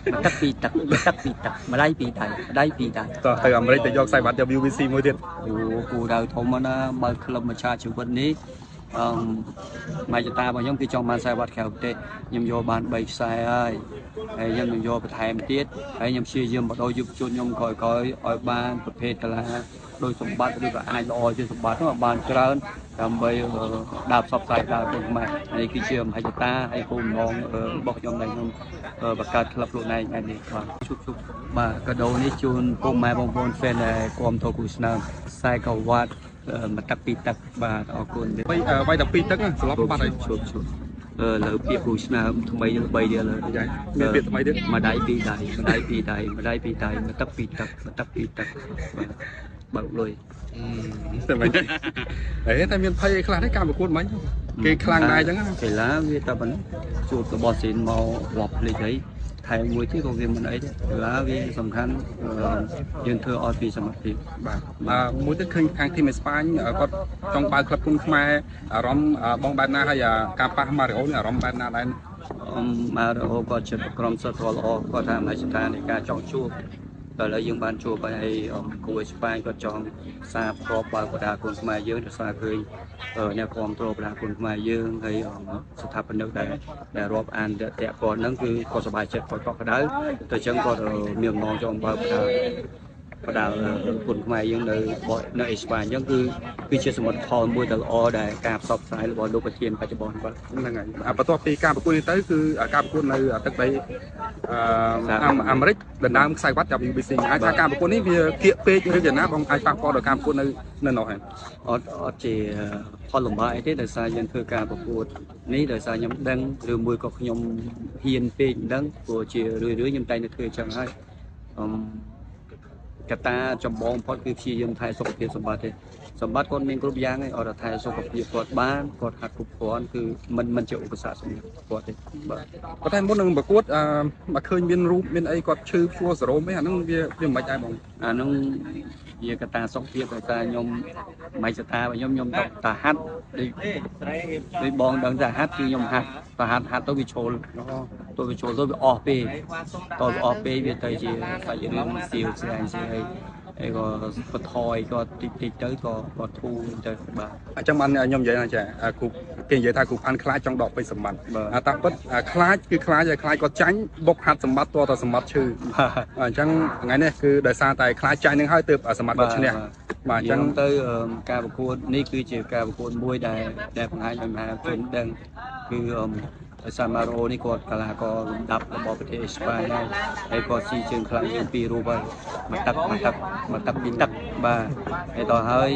មួយទឹកពីរទឹកមួយទឹកពីរទឹកម្ដាយពីរដៃម្ដាយពីរដៃ តោះទៅអាមេរិកទៅយកខ្សែវ៉ាត់ WBC មួយទៀត។ អូគូដៅធំណាស់បើក្លឹបមច្ឆាជីវិតនេះអឺមហិច្ឆតារបស់ខ្ញុំគឺចង់បានខ្សែវ៉ាត់ក្រៅប្រទេសខ្ញុំយកបាន3ខ្សែហើយហើយខ្ញុំនឹងយកបន្ថែមទៀតហើយខ្ញុំព្យាយាមបដូរយុវជនខ្ញុំក្រោយៗឲ្យបានប្រភេទកីឡាដោយសម្បត្តិឬក៏អាចល្អជាងសម្បត្តិនោះឲ្យបានច្រើនដើម្បីដើរផ្សព្វផ្សាយដល់ពលខ្មែរនេះគឺជាមហិច្ឆតាហើយគោលបំណងរបស់ខ្ញុំដែលខ្ញុំបង្កើតក្លឹបខ្លួនឯងឯនេះបាទជប់ជប់បាទកាដូនេះជូនពុកម៉ែបងប្អូន fan ដែលគាំទ្រគូស្នើខ្សែក្រវ៉ាត់មួយទឹកពីរទឹកបាទអរគុណ។ វាយវាយតែពីរទឹកស្លាប់បាត់ហើយ។ ជប់ជប់អឺលើពាក្យគូស្នើថ្មីល្បីទៀតលើ ចាមានពាក្យថ្មីទៀត ម្ដាយពីរដៃម្ដាយពីរដៃម្ដាយពីរដៃមួយទឹកពីរទឹកមួយទឹកពីរទឹកបាទបើកលុយ តែមិនអេតែមានភ័យអីខ្លះទេការប្រកួតមិញគេខ្លាំងដែរអញ្ចឹង? កីឡាវាតែប៉ុណ្ណឹងជួបរបស់ស៊ីនមករាប់ភ្លេចអីថែមមួយទៀតក៏វាមិនអីទេកីឡាវាសំខាន់យើងធ្វើឲ្យពីសមត្ថភាព។ បាទមួយទៀតឃើញខាង team អេស្ប៉ាញគាត់ចង់បើកក្លឹបគុនខ្មែរអារម្មណ៍បងបែបណាហើយការប៉ះម៉ារីអូនេះអារម្មណ៍បែបណាដែរ? អមម៉ារីអូគាត់ចិត្តក្រុមសិទ្ធិល្អគាត់ថាមហិច្ឆតានៃការចង់ជួបដល់ឥឡូវយើងបានជួបហើយគូអេស្ប៉ាញគាត់ចង់សារផ្ទាល់បើកបដាគុនខ្មែរយើងដោយសារឃើញអ្នកគ្រប់គ្រងបដាគុនខ្មែរយើងហើយស្ថាបនិកដែលដែលរាប់អានតាក់គាត់ហ្នឹងគឺគាត់សប្បាយចិត្តគាត់កក់ក្ដៅទៅអញ្ចឹងគាត់មានបំណងចង់បើកបដាបដាគុនខ្មែរយើងនៅនៅអេស្ប៉ាញអញ្ចឹងគឺគឺជាសមិទ្ធផលមួយដ៏ល្អដែលការផ្សព្វផ្សាយរបស់លោកប្រធានបច្ចុប្បន្នបាទ។ ហ្នឹងហើយបន្ទាប់ពីការប្រកួតនេះទៅគឺការប្រកួតនៅទឹកដីអឺអាមេរិកដណ្ដើមខ្សែវ៉ាត់ WBC អាចថាការប្រកួតនេះវាគៀកពេកឬយ៉ាងណាបងអាចប៉ះពាល់ដល់ការប្រកួតនៅនៅនោះហើយ? អត់អត់ជាផលលំបាកអីទេដោយសារយើងធ្វើការប្រកួតនេះដោយសារខ្ញុំដឹងឬមួយក៏ខ្ញុំហ៊ានពេកមិនដឹងព្រោះជារឿយៗខ្ញុំតែងតែធ្វើអញ្ចឹងហើយអឺកត្តាចម្បងបំផុតគឺព្យាយាមថែសុខភាពសម្បត្តិទេសម្បត្តិគាត់មានគ្រប់យ៉ាងហើយអត់ថែសុខភាពគាត់បានគាត់ហាត់គ្រប់គ្រាន់គឺមិនមិនជាឧបសគ្គសម្រាប់គាត់ទេបាទ។ ប៉ុន្តែមុននឹងប្រកួតអឺបើឃើញមានរូបមានអីគាត់ឈឺព្យួរសរោមអីអាហ្នឹងវាវាមិនដែរបង? អាហ្នឹងជាកត្តាសុខភាពដោយសារខ្ញុំមិនសតារបស់ខ្ញុំខ្ញុំតាហាត់ដូចដូចបងដឹងថាហាត់គឺខ្ញុំហាត់តាហាត់ហាត់ទៅវាឈលទៅវាឈលទៅវាអស់ពេកតវាអស់ពេកវាទៅជាសាច់រឿងសៀវស្រាញស្អីហើយក៏បន្ថយក៏តិចតិចទៅក៏ក៏ធូរទៅបាទ។ អញ្ចឹងបានខ្ញុំនិយាយថាចាគ្រូគេនិយាយថាគ្រូផាន់ខ្លាចចង់ដកពេជ្រសម្បត្តិអាតាពិតខ្លាចគឺខ្លាចហើយខ្លាចគាត់ចាញ់បុកហាត់សម្បត្តិតតែសម្បត្តិឈឺអញ្ចឹងថ្ងៃនេះគឺដោយសារតែខ្លាចចាញ់នឹងហើយទើបសម្បត្តិគាត់ឈ្នះបាទអញ្ចឹង ទៅការប្រកួតនេះគឺជាការប្រកួតមួយដែលដែលបង្ហាញឲ្យមហាជនដឹងគឺដោយសារម៉ារ៉ូនេះគាត់កីឡាករលំដាប់របស់ប្រទេសអេស្ប៉ាញហើយហើយគាត់ស៊ីជើងខ្លាំងជាងពីររូបហើយមួយទឹកមួយទឹកមួយទឹកពីរទឹកបាទហើយដល់ហើយ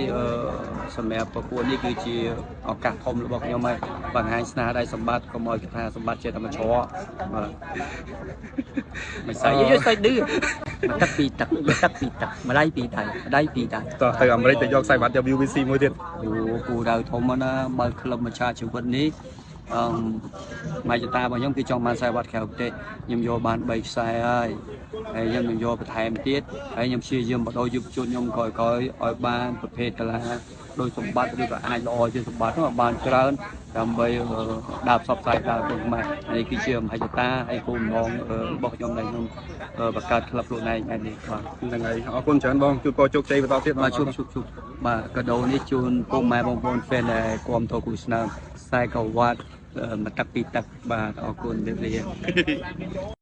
សម្រាប់ប្រកួតនេះគឺជាឱកាសធំរបស់ខ្ញុំហើយបង្ហាញស្នាដៃសម្បត្តិកុំឲ្យគេថាសម្បត្តិចេះតែមកច្រកបាទមិនស្អីយស្អីឌឺមួយទឹកពីរទឹកមួយទឹកពីរទឹកម្ដាយពីរដៃម្ដាយពីរដៃ តោះទៅអាមេរិកទៅយកខ្សែវ៉ាត់ WBC មួយទៀត។ អូគូដៅធំណាស់បើក្លឹបមច្ឆាជីវិតនេះអឺមហិច្ឆតារបស់ខ្ញុំគឺចង់បានខ្សែវ៉ាត់ក្រៅប្រទេសខ្ញុំយកបាន3ខ្សែហើយហើយខ្ញុំនឹងយកបន្ថែមទៀតហើយខ្ញុំព្យាយាមបដូរយុវជនខ្ញុំក្រោយៗឲ្យបានប្រភេទកីឡាដោយសម្បត្តិឬក៏អាចល្អជាងសម្បត្តិនោះឲ្យបានច្រើនដើម្បីដើរផ្សព្វផ្សាយដល់ពលខ្មែរនេះគឺជាមហិច្ឆតាហើយគោលបំណងរបស់ខ្ញុំដែលខ្ញុំបង្កើតក្លឹបខ្លួនឯងឯនេះបាទ។ ហ្នឹងហើយអរគុណច្រើនបងជួបពរជោគជ័យបន្តទៀត។ បាទជួបជួបជួបបាទកាដូនេះជូនពុកម៉ែបងប្អូន fan ដែលគាំទ្រគូស្នើខ្សែក្រវ៉ាត់មួយទឹកពីរទឹកបាទអរគុណលា។